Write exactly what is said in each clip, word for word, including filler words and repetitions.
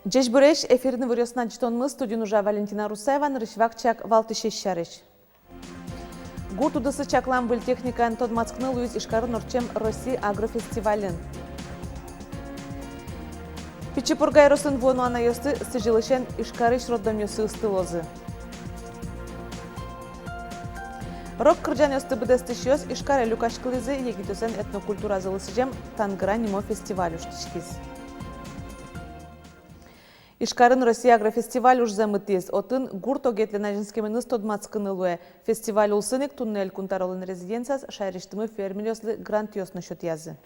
Ӟечбуресь! Эфирын «Иворъёс» но ӝытонмы, студиын ужа Валентина Русаева. Нырысь вакчияк валтӥсез сярысь. Гурт удысын чаклам выль техникаен тодматскыны луиз Ижкарын ортчем Россия агрофестивальын. Пичи Пурга ёросын вуоно анайёсты сӥзьылысен Ижкарысь роддомъёсы ыстылозы. Рок-кырӟанъёсты быдэстӥсьёс Ижкаре люкаськылӥзы. Егитъёслэн этнокультуразылы сӥзем «Тангыра» нимо фестиваль усьтӥськиз. Ижкарын Россия агрофестиваль ужзэ мытӥз. Отын гурт огетлэн азинскеменыз тодматскыны луэ. Фестиваль улсын ик туннэ Элькун тӧролэн резиденцияз шаерысьтымы фермеръёслы грантъёс но сётъязы.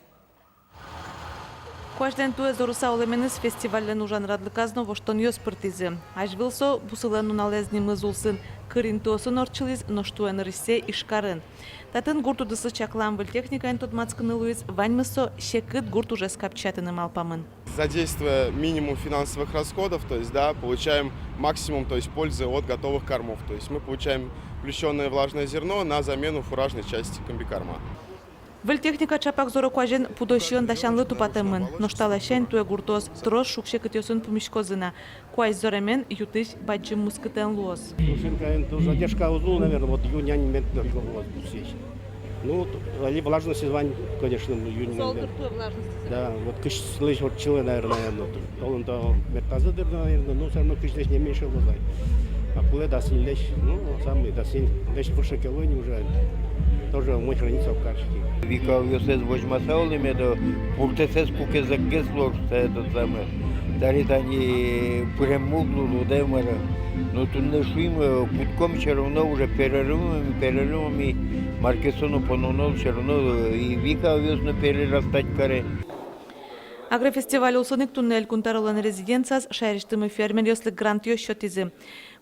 Куазьлэн туэ зорыса улэменыз фестивальлэн ужан радлыказ но воштонъёс пыртӥзы. Азьвыл со «Бусылэн нуналэз» нимыз улсын кыр интыосын ортчылӥз, нош туэ нырысьсэ Ижкарын. Татын гурт удысын чаклам выль техникаен тодматскыны луиз. Ваньмыз со секыт гурт ужез капчиятыны малпамын. Задействуя минимум финансовых расходов, то есть, да, получаем максимум, то есть, пользы от готовых кормов. То есть мы получаем плющёное влажное зерно на замену фуражной части комбикорма. Выль техника ӵапак зоро куазен пудо сиён дасянлы тупатэмын. Нош та ласянь туэ гуртъёс трос шуг-секытъёсын пумиськозы на. Куазь зоремен ю-тысь бадӟым мускытэн луоз. Машинкаен туж задержка уз лу, наверное, вот июнь ань мед должно было сесть. Ну, т-, али влажность вань, конечно, июнь, наверное. Со дыр туэ влажность. Да, вот кызьлэсь ортчылэ, наверное, ну, толон то мертазы дыр, наверное, ну, всё равно кызьлэсь не меньше луоз ай. А кулэ дас ньыльлэсь, ну, самый дас ньыльлэсь выше ке луэ ни, уже тоже умой хранится в горшке. Вика-овесэз возьмаса улӥ меда, пуртэсэз куке зӧкгес луоз шуса, этот самый. Таре тани пырем уг лу, луэ мар-а. Но туннэ шуим, э, кутском, всё равно уже перерывами, перерывами, мар ке со но пононо, всё равно, э, и вика-овес но перерастать каре. Агрофестиваль улсын ик туннэ Элькун тӧролэн резиденцияз шаерысьтымы фермеръёслы грантъёс сётӥзы.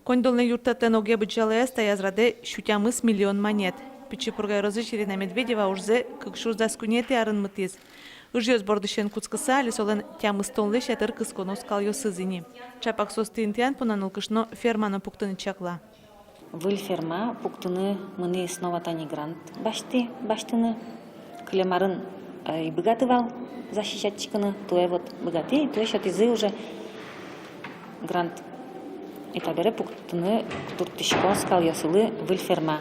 Коньдонлэн юрттэтлэн огъя быдӟалаез таяз радэ сю тямыс миллион манет. Пичи Пурга ёросысь Ирина Медведева ужзэ кык сюрс дас куинетӥ арын мытӥз. Ыжъёс бордысен кутскыса, али солэн тямыстонлэсь ятыр кысконо скалъёсыз ини. Ӵапак соосты интыян понна нылкышно ферма но пуктыны чакла. Выль ферма пуктыны мынӥ, снова тани грант басьтӥ, басьтыны. Кылем арын, э, ӧй быгаты вал защищатьтӥськыны, туэ вот быгатӥ, туэ сётӥзы уже грант. И табере пуктыны турттӥсько скалъёсылы выль ферма,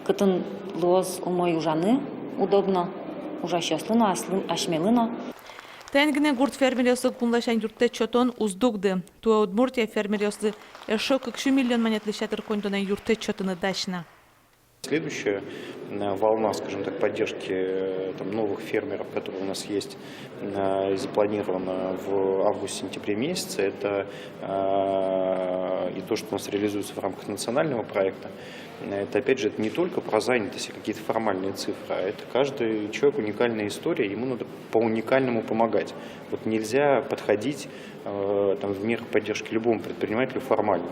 кытын луоз умой ужаны, удобно ужасьёслы но, аслым, асьмелы но. Таин гинэ гурт фермеръёслы кун ласянь юрттэт сётон уз дугды. Туэ Удмуртия фермеръёслы эшшо кык сю миллион манетлэсь ятыр коньдонэн юрттэт сётыны дась на. Следующая, э, волна, скажем так, поддержки, э, там, новых фермеров, которые у нас есть, э, запланирована в август-сентябре месяце, это, э, и то, что у нас реализуется в рамках национального проекта, э, это, опять же, это не только про занятость и какие-то формальные цифры, а это каждый человек уникальная история, ему надо по-уникальному помогать. Вот нельзя подходить, э, там, в меры поддержки любому предпринимателю формально.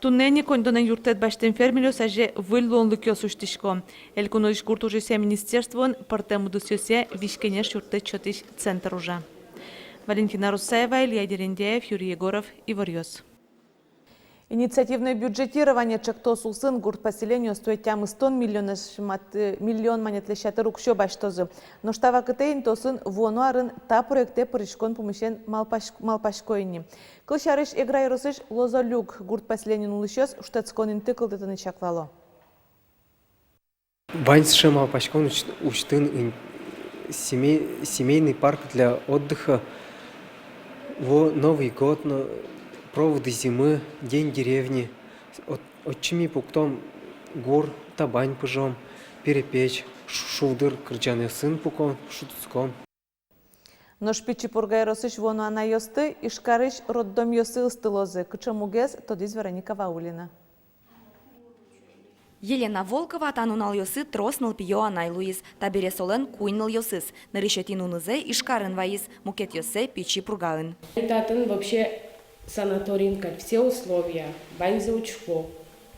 Туннэ ини коньдонэн юрттэт басьтэм фермеръёс азе выль луонлыкъёс усьтӥсько. Элькунысь гурт ужъёсъя министерствоын пӧртэм удысъёсъя визь-кенеш юрттэт сётӥсь центр ужа. Валентина Русаева, Илья Дерендяев, Юрий Егоров, «Иворъёс». Инициативное бюджетирование ӵектос улсын гурт поселениос туэ тямыстон миллионлэсь мат-, миллион манетлэсь ятыр уксё басьтозы. Нош та вакытэ интыосын вуоно арын та проектэ пыриськон пумысен малпась-, малпасько ини. Кылсярысь, Эгра ёросысь Лозолюк гурт поселениын улӥсьёс шутэтскон инты кылдытыны чаклало. Вань сыӵе малпаськон усь-, усьтыны ин-, семей-, семейный парк для отдыха, во Новый год, но проводы зимы, день деревни. От-, отчы ми пуктом гур, табань пыжом, перепеч, ш-, шулдыр кырӟанъёсын пуком, шутэтском. Нош Пичи Пурга ёросысь вуоно анайёсты Ижкарысь роддомъёсы ыстылозы. Кыӵе мугез, тодӥз Вероника Ваулина. Елена Волкова та нуналъёсы трос нылпиё анай луиз. Табере солэн куинь нылъёсыз. Нырысетӥ нунызэ Ижкарын вайиз, мукетъёссэ Пичи Пургаын. Татын вообще санаториын кадь, все условия, ваньзэ учко.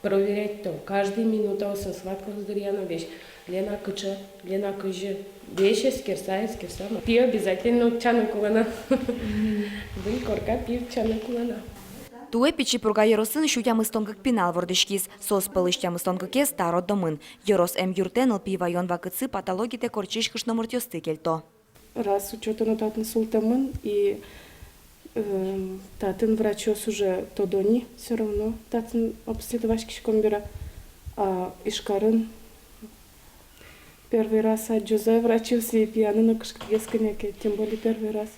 Проверять-то каждый минутаосын, схваткаос дыръя но весь. Лена кыӵе, Лена кызьы. Весь эскерса, эскерса. Пи обязательно утчаны кулэ на. Выль корка пи утчаны кулэ на. Туэ Пичи Пурга ёросын сю тямыстон кык пинал вордӥськиз. Соос пӧлысь тямыстон кыкез та роддомын. Ёрос эмъюртэ нылпи ваён вакытсы патологитэк ортчись кышномуртъёсты кельто. Раз учётын но татын султэмын, и Татын врачъёс уже тодо ни, всё равно татын обследовать кариськом бере. А Ижкарын первый раз адӟозы врачъёс, и пияны но кышкытгес кӧня ке, тем более первый раз.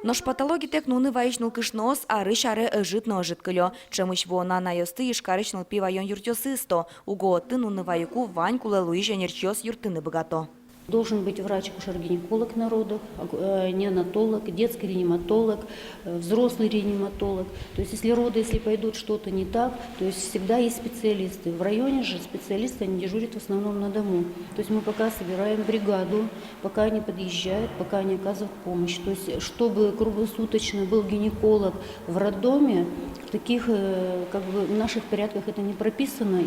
Нош патологитэк нуны вайись нылкышноос арысь аре ӧжыт но ӧжыт кылё. Ӵемысь вуоно анайёсты Ижкарысь нылпи ваён юртъёсы ысто. Уго отын нуны вайыку вань кулэ луись ӧнерчиос юрттыны быгато. Должен быть врач-акушер-гинеколог на родах, ак-, э, неонатолог, детский реаниматолог, э, взрослый реаниматолог. То есть, если роды, если пойдут что-то не так, то есть всегда есть специалисты. В районе же специалисты, они дежурят в основном на дому. То есть мы пока собираем бригаду, пока они подъезжают, пока они оказывают помощь. То есть, чтобы круглосуточно был гинеколог в роддоме, в таких, э, как бы, в наших порядках это не прописано.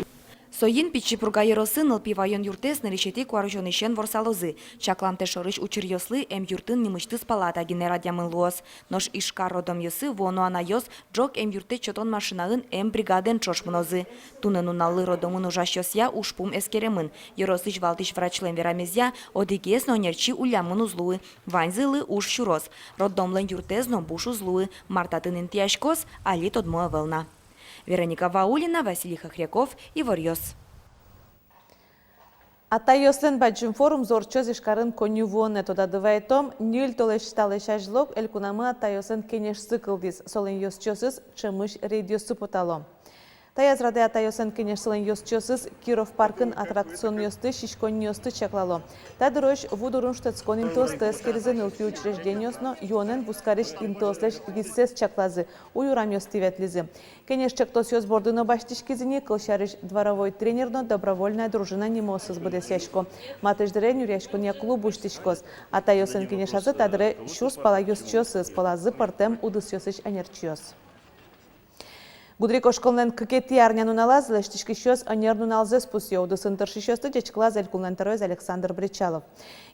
Соин Пичи Пурга ёросын нылпи ваён юртэз нырысетӥ куарусёнысен ворсалозы. Чакламтэ шорысь учыръёслы эмъюртын нимысьтыз палата гинэ радъямын луоз. Нош Ижкар роддомъёсы вуоно анайёс ӝог эмъюрттэт сётон машинаын эмбригадаен ӵош мынозы. Туннэ нуналлы роддомын ужасьёсъя ужпум эскеремын. Ёросысь валтӥсь врачлэн верамезъя, одӥгез но ӧнерчи уллямын уз луы, ваньзылы уж сюроз. Роддомлэн юртэз но буш уз луы, мар татын интыяськоз, али тодмо ӧвӧл на. Вероника Ваулина, Василий Хохряков, «Иворъёс». Атайёслэн бадӟым форумзы ортчоз Ижкарын коньывуонэ. Тодады вайытом, ньыль толэзь талэсь азьло элькунамы атайёслэн кенешсы кылдӥз. Солэн ёзчиосыз ӵемысь рейдъёсы потало. Таяз радэ атайёслэн кенешсылэн ёзчиосыз Киров паркын аттракционъёсты, сиськонниосты чаклало. Та дырозь ву дурын шутэтскон интыосты эскеризы, нылпи учреждениос но юонэн вузкарись интыослэсь висэз чаклазы, уй-урамъёстӥ ветлӥзы. Кенеш ӵектосъёс борды но басьтӥськизы ни. Кылсярысь, дворовой тренер но добровольная дружина нимоосыз быдэсъясько. Матысь дыре нюръяськонъя клуб усьтӥськоз. Атайёслэн кенешазы та дыре сюрс пала ёзчиосыз, пӧлазы пӧртэм удысъёсысь ӧнерчиос. Гудырикошконлэн кыкетӥ арнянуналаз лэсьтӥськисьёс ӧнер нуналзэс пусъё. Удысын тыршисьёсты ӟечкылаз элькунлэн тӧроез Александр Бречалов.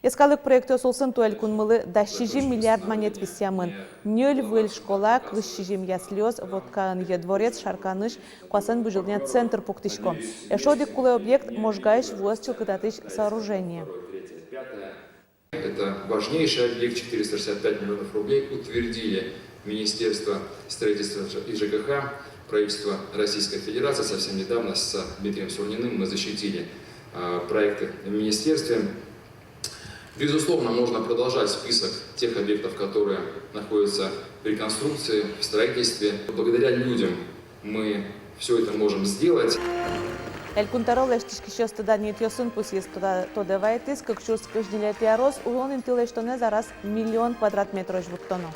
Йӧскалык проектъёс улсын туэ элькунмылы дас сизьым миллиард манет висъямын. Ньыль выль школа, кызь сизьым яслиос, Воткаын йӧ дворец, Шарканысь куасэн бызьылонъя центр пуктӥсько. Эшшо одӥг кулэ объект — Можгаысь вуэз чылкытатӥсь сооружение. Это важнейший объект, четыреста шестьдесят пять миллионов рублей утвердили Министерство строительства и ЖКХ, правительство Российской Федерации. Совсем недавно с Дмитрием Сурниным мы защитили, а, проекты в министерстве. Безусловно, можно продолжать список тех объектов, которые находятся в реконструкции, в строительстве. Благодаря людям мы всё это можем сделать. Элькун тӧро лэсьтӥськисьёсты данъетъёсын пусйиз. Тодэ вайытӥз, кык сюрс кызь ньылетӥ арозь улон инты лэсьтонэз араз миллион квадрат метрозь вуттоно.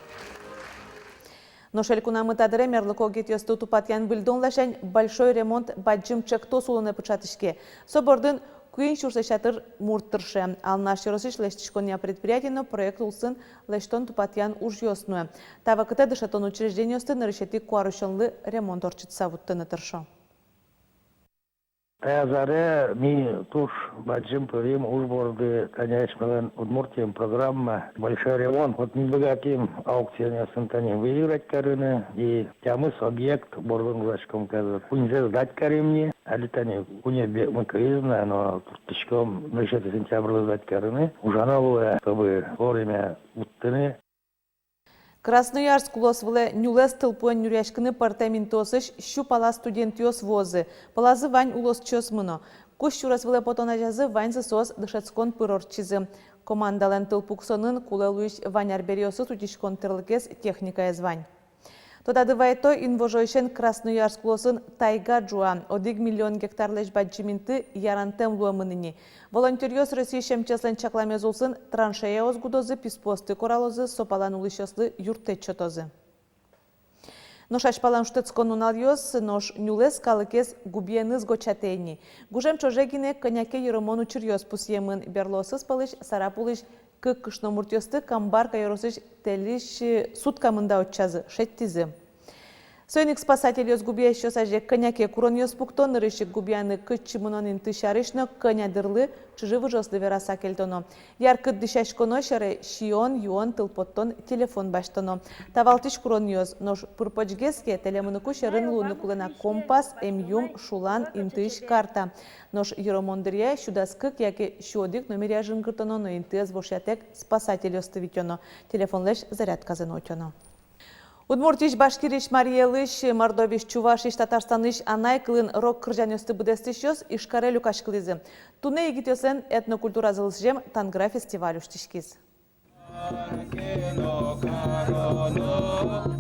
Нош элькунамы та дыре мерлыко огъетъёсты тупатъян-выльдон ласянь «Большой ремонт» бадӟым ӵектос улонэ пыӵатӥське. Со бордын куинь сюрслэсь ятыр мурт тырше. Алнаш ёросысь лэсьтӥськонъя предприятие но проект улсын лэсьтон-тупатъян ужъёс нуэ. Та вакытэ дышетон учреждениосты нырысетӥ куарусёнлы ремонт ортчытыса вуттыны тыршо. Таяз аре ми туж бадӟым пырим уж борды. Тани асьмелэн Удмуртиын программа «Большой ремонт». Вот ми быгатӥм аукционъёсын тани выиграть карыны, и тямыс объект бордын ужаськом. Куиньзэ сдать карим ни, али тани куинь объектмы кылиз на, но турттӥськом нырысетӥ сентябрьлы сдать карыны. Ужано луэ, чтобы вовремя вуттыны. Красноярск улосвылэ нюлэс тылпуэн нюръяськыны пӧртэм интыосысь сю пала студентъёс вуозы. Пӧлазы вань улосчиосмы но. Кузь сюрес вылэ потон азязы ваньзы соос дышетскон пыр ортчизы. Командалэн тылпу кысонын кулэ луись вань арбериосыз утиськон тӥрлыкез, техникаез вань. Тодады вайытом, инвожоысен Красноярск улосын тайга ӝуа. Одӥг миллион гектарлэсь бадӟым инты ярантэм луэмын ини. Волонтёръёс Россиысь МЧС-лэн чакламез улсын траншеяос гудозы, писпуосты коралозы, со палан улӥсьёслы юрттэт сётозы. Нош азьпалан шутэтскон нуналъёс, нош нюлэс калыкез губиеныз гочатэ ини. Гужем ӵоже гинэ кӧня ке йыромон учыръёс пусъемын. Берлоосыз пӧлысь Сарапулысь кык кышномуртъёсты Камбарка ёросысь тэльысь сутка мында утчазы, шедьтӥзы. Соин ик спасательёс губиясьёс азе кӧня ке куронъёс пукто. Нырысь ик губияны кытчы мынон инты сярысь но кӧня дырлы чыжы-выжыослы вераса кельтоно. Яркыт дӥсяськоно сьӧре сиён, юон, тыл поттон, телефон басьтоно. Та валтӥсь куронъёс. Нош пыр-почгес ке, тэле мыныку сьӧрын луыны кулэ на компас, эмъюм, шулан, интыысь карта. Нош йыромон дыръя сю дас кык яке сю одӥг номеръя жингыртоно но интыез вошъятэк спасательёсты витёно, телефонлэсь зарядказэ но утёно. Удмуртиысь, Башкириысь, Марий Элысь, Мордовиысь, Чувашиысь, Татарстанысь анай кылын рок-кырӟанъёсты быдэстӥсьёс Ижкаре люкаськылӥзы. Туннэ егитъёслэн этнокультуразылы сӥзем «Тангыра» фестиваль усьтӥськиз.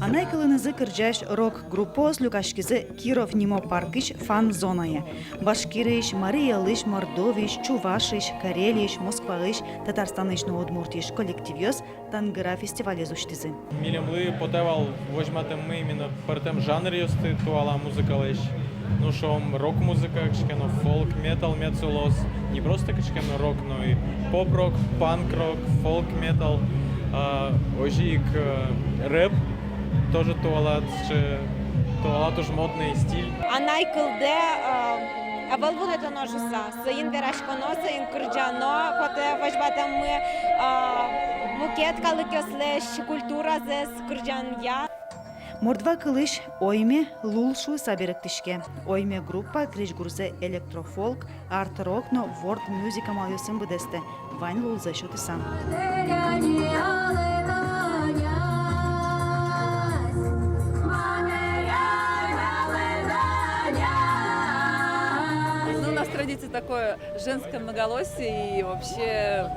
Анай кылынызы кырӟась рок-группаос люкаськизы Киров нимо паркысь фан-зонае. Башкириысь, Марий Элысь, Мордовиысь, Чувашиысь, Карелиысь, Москваысь, Татарстанысь но Удмуртиысь коллективъёс «Тангыра» фестивалез усьтӥзы. Милемлы потэ вал возьматэммы именно пӧртэм жанръёсты туала музыкалэсь. Ну, шуом, рок-музыка, кыӵе ке но фолк-метал мед со луоз. Не просто кыӵе ке но рок, но и поп-рок, панк-рок, фолк-метал, а, озьы ик, э, рэп тоже туала, сыӵе, туала туж модный стиль. Анай кылдэ, э, ӧвӧл вунэтоно шуыса, соин вераськоно, соин кырӟано потэ возьматэммы, а, мукет калыкъёслэсь культуразэс кырӟанъя. Мордва кылысь «Ойме» лул шуыса берыктӥське. «Ойме» группа крезьгурзэ электрофолк, арт-рок но ворд-мюзик амалъёсын быдэстэ, вань лулзэ сётыса. Ну, у нас традиция такое женское многоголосие, и вообще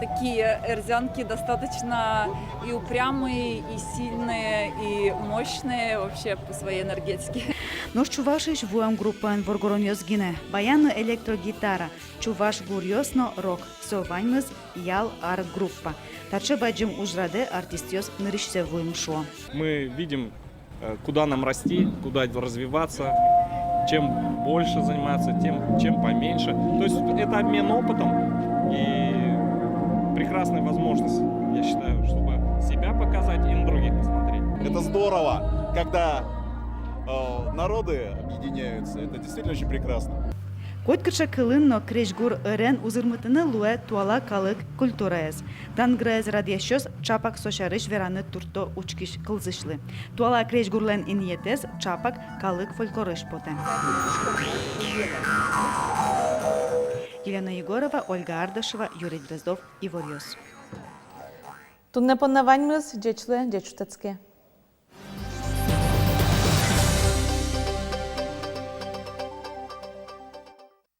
такие эрзянки достаточно и упрямые, и сильные, и мощные вообще по своей энергетике. Нош Чувашиысь вуэм группаын воргоронъёс гинэ: баян но электрогитара, чуваш гуръёс но рок. Со ваньмыз «Ял ар» группа. Таӵе бадӟым ужрадэ артистъёс нырысьсэ вуим шуо. Мы видим, э, куда нам расти, куда развиваться. Чем больше заниматься, тем, чем поменьше. То есть это обмен опытом и прекрасная возможность, я считаю, чтобы себя показать и на других посмотреть. Это здорово, когда, э, народы объединяются. Это действительно очень прекрасно. Котькыӵе кылын но крезьгур ӧрен узырмытыны луэ туала калык культураез. «Тангыраез» радъясьёс чапак со сярысь вераны туртто учкись кылзӥсьлы. Туала крезьгурлэн инъетэз чапак калык фольклорысь потэ. Елена Егорова, Ольга Ардашева, Юрий Дроздов, «Иворъёс». Туннэ понна ваньмыз. Ӟеч луэ, ӟеч шутэтске.